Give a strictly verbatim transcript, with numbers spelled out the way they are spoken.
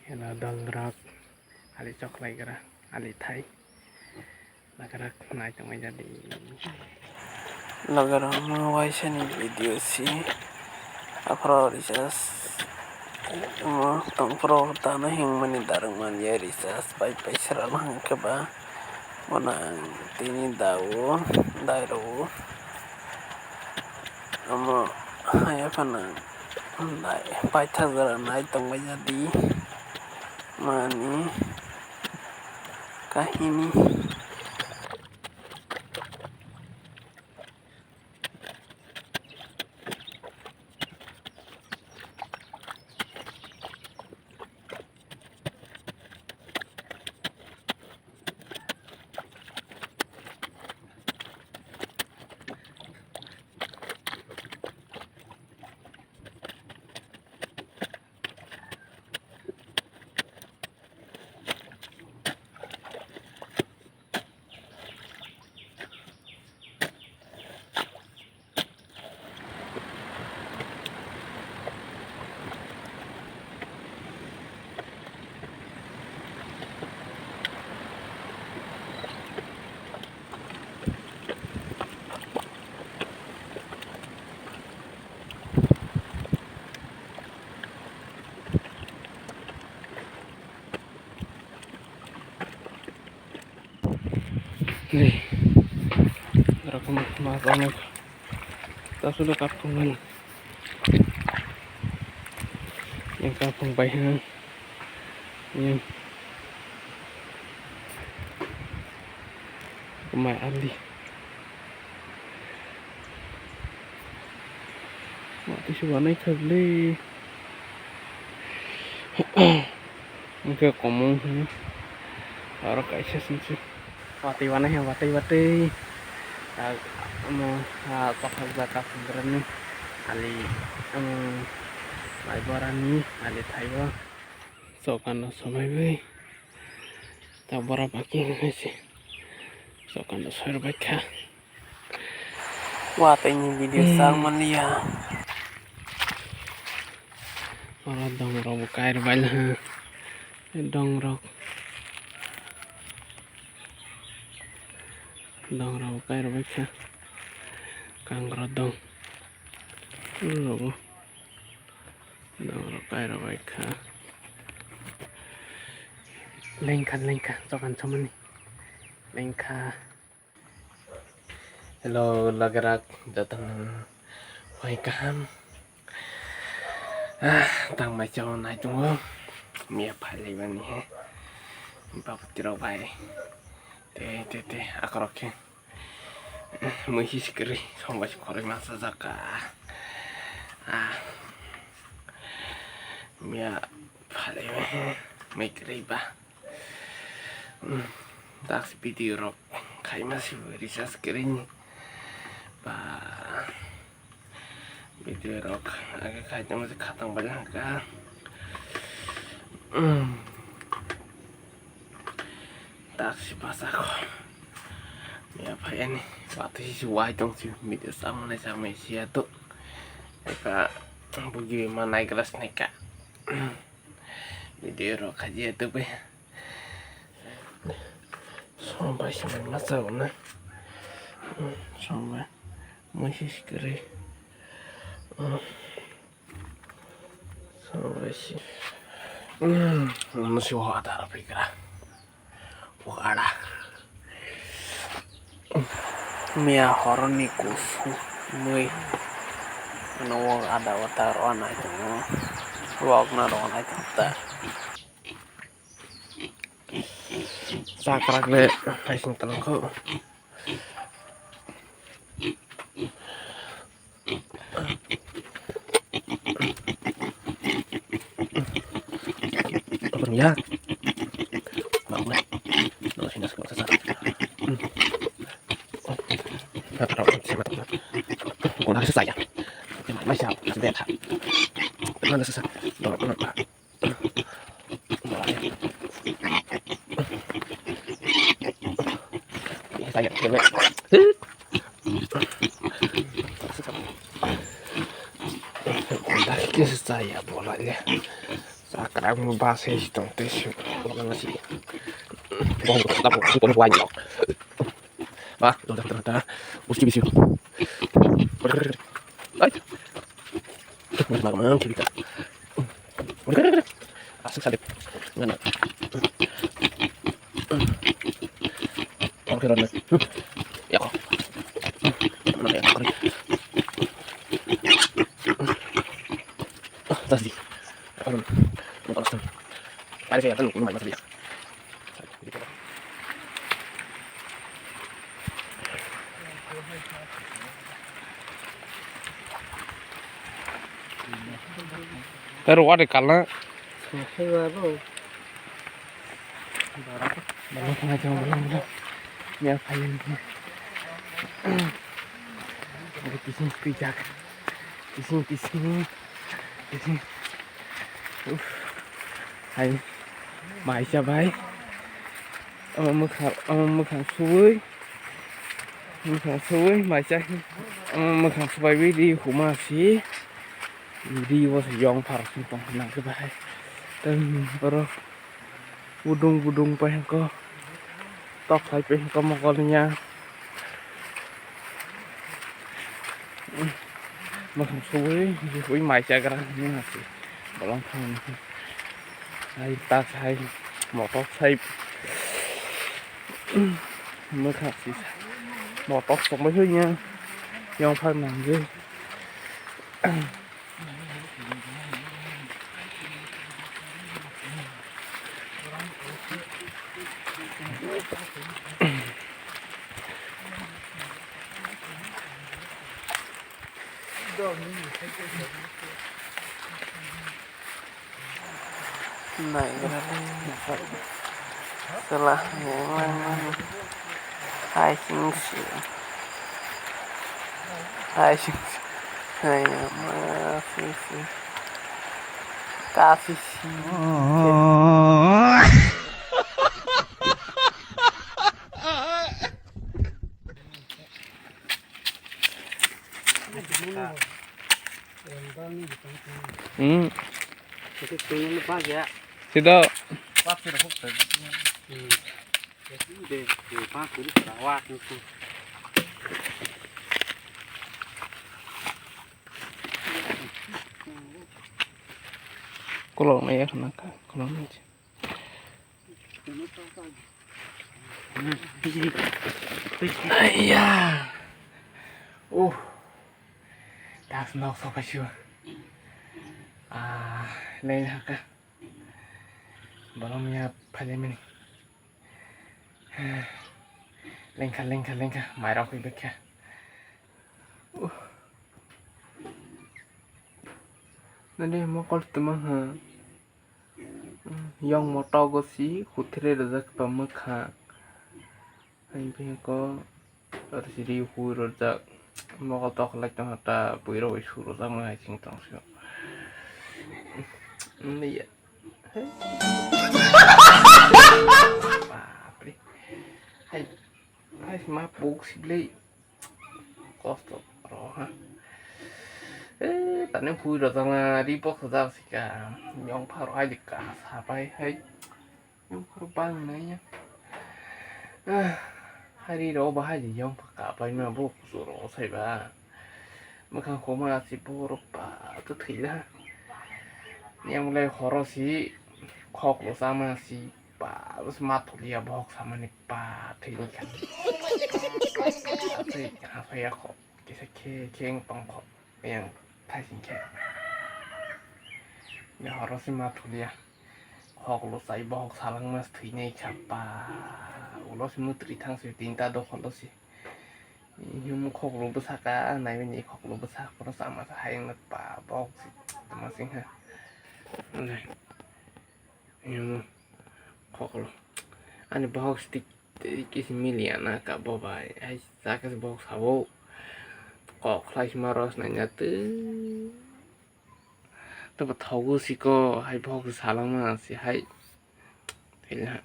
Eno dol rok ali choklai gra, ali thai. Lagarak nai tongmai jadi. Logarokno waisani video si aphro recharge omo tongphro tano hingmani darwk manya recharge pai pai srana hwnkhe ba bono ang tini dao dairwo omo haya phano paithak jora nai tongmai jadi mani kahini. Ni, rokam ma bangma. Tasu do kapung mani. Yang kapung bai ha. Yang. Mai ali. Watwi se wanai kha le. Hwnkhe komung hwnwi aro kaisa swnsi. Watwi wanai kha watwi watwi. Omo kothok jaka phungrani ali, omo mai borani ali thaibo. Chokano somaiwi ta bora baki hwnwi se chokano soirwbaikha. Watwi ni video sak manliya. Oro dong rok bo kairwbaila ha. Dong rok. Dong rok bo kairwbaikha. Kangrok dong. Oro bo. Dong rok kairwbaikha. Lengkha lengkha chokan somani. Lengkha. Hello, logerak, jotono hoi kaham. Ah, tangmai chao nai tongo. Miya phailai mani he. Babuti rok bai. Te, te, te, akorok khe. Mui his kwrwi, songbai se khoroi masa jaka. Ah. Miya phalai mani he. Mui kwrwi ba. Hmm, taksi video rok khaima se bo recharge kwrwi ni ba video rok age khaitongma se khatang bai hwnkha. Hmm, taksi bachakho ya phai ani watwi se wai tong se video samani samai se ya to eka bugi ma nai glass nai ka. Video rok khaji ya to bai. Song bai se masa na. Song bai. Mui se sikri. Song bai se. Mui se ho ada rapi kra. Ho ada. Miya horoni kusu mui. Ano wok ada wata rona ito. Wok na rona ito ta. Chakrak le haising talangkho. Abang ya. Bang le. Lo sini sekolah sasa. Kata orang sini mata. Kau nak sasa ya. Mai siap, sedih tak. Mana sasa? Dong, dong. Saya kena. Saya bola ya. Sak Krak ba se tong te se. Ba, do da da. Usti bisi. Ai. Mas makan makan kita. Asik sadip. Ngana. Oke, rona. Ya kok. Mana ya kok. Tas di. Aron. Mau kalas tuh. Ada saya kan lupa lumayan masa dia. Pero what a color. Belum kena jauh, belum, belum. Ya, paling. Ada kising pijak. Kising, kising. Kising. Uff. Hai. Maisa bai. Omo mwkhang, omo mwkhang suwi. Mwkhang suwi, maisa. Omo mwkhang suwaiwi ri huma si. Ri wo se yong phar sung tong nang khe bahai. Tei borok. Budung budung pai hwnkhe. Tok khai pai hwnkhe mokol ya. Mwkhang suwi, suwi mai chagra hwnwi hwnsi. Bolong thang. Hai ta sai. Motok sai. Mwkhang si. Motok songbai hwnya. Yong phar nangwi. Naigrani chwla yang langmani. Hai sing si. Hai sing si. Hai ma sing si. Kasi si. Hmm. Sida. Kolok nai ya khna ka, kolok nai. Aiya. Uh. Das nok sok kasu. Ah, lain haka. Balom ya phalimini. Lengkha, lengkha, lengkha. Mairok hui bekha. Uh. Nani mokol tuma ha. Yong motogo si huthre rwjak ba mwkhang. Hai bini ko ri hui rwjak. Mokol tok lai tong ta bui rok su rwjak ma hai sing tong sio. Ni ya. Bapre. Hai. Hai ma puk siblei. Kosto ro ha. Eh, tani phui ro jang na ri bok sa jak sika. Yong pharo hai de ka sa pai hai. Yong pharo bang nai ya. Ah, hari ro ba hai de yong pha ka pai ma bo kusu ro sai ba. Mwkhang khoma si borok pa to thwi la. Yang le horo si khok lo sama si. Ba, bwsma thokya bohok samani ba thwini kha. Asai, asai ya kho. Kisa khe, khe wng tong kho. Yang thaising khe. Ya horo se ma thokya. Khok lo chai bohok salangma thwinai kha ba. Ulo se mutri thang se tinta dokholo se. Yum khok lo bwsaka, nai bini khok lo bwsak, khoro sama sa hayang na ba bohok se tama sing ha. Yum khok lo. Ani bohok stick. Tei kisi miliya na ka bo bai. Hai, sa khe bohok sabo. Kok khlai sima rw swnai ya tei. Tei bo thogo siko, hai bohok salangma si hai. Tei ha.